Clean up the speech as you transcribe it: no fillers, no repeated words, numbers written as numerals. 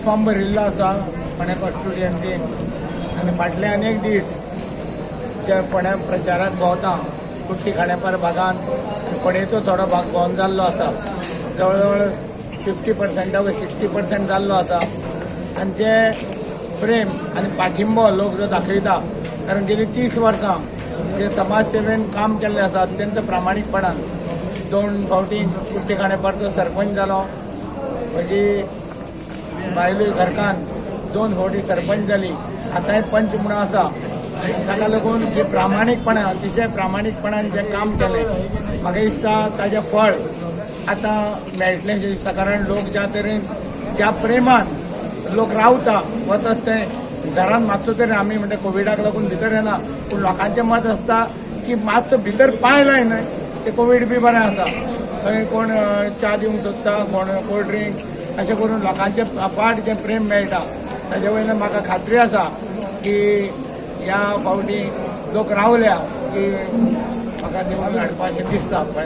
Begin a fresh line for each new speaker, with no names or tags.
Form भरिल्लो आसा फोंड्या कॉन्स्टिट्युएन्सीन आनी फाटले अनेक दीस जे फोंड्या प्रचाराक भोंवता, कुट्टी खांडेपार भागान फोंडेचो थोडो भाग भोंवन जाल्लो आसा. जवळ जवळ 50%ा वयर 60% जाल्लो आसा. आनी जे प्रेम आनी पाठिंबो लोक जो दाखयता, कारण गेली 30 वर्सां जे समाजसेवेन काम केल्लें आसा अत्यंत प्रामाणीकपणान. दोन फावटी कुट्टी खांडेपारचो सरपंच जालो. म्हजी बायलूय घरकान्न दोन फावटी सरपंच जाली, आतांय पंच म्हणून आसा. ताका लागून जे प्रामाणीकपणान, अतिशय प्रामाणीकपणान जें काम केलें, म्हाका दिसता ताजें फळ आतां मेळटलें अशें दिसता. कारण लोक ज्या तरेन, ज्या प्रेमान लोक रावता, वचत ते घरान मातसो तरी, आमी म्हणटा कोविडाक लागून भितर येना, पूण लोकांचें मत आसता की मातसो भितर पांय लाय न्हय, ते कोवीड बी बरें आसा. थंय कोण च्या दिवंक सोदता, कोण कोल्ड ड्रिंक, अशें करून लोकांचें अफाट जें प्रेम मेळटा, ताजे वयल्यान म्हाका खात्री आसा की ह्या फावटी लोक रावल्या की म्हाका निवडून हाडपा अशें दिसता.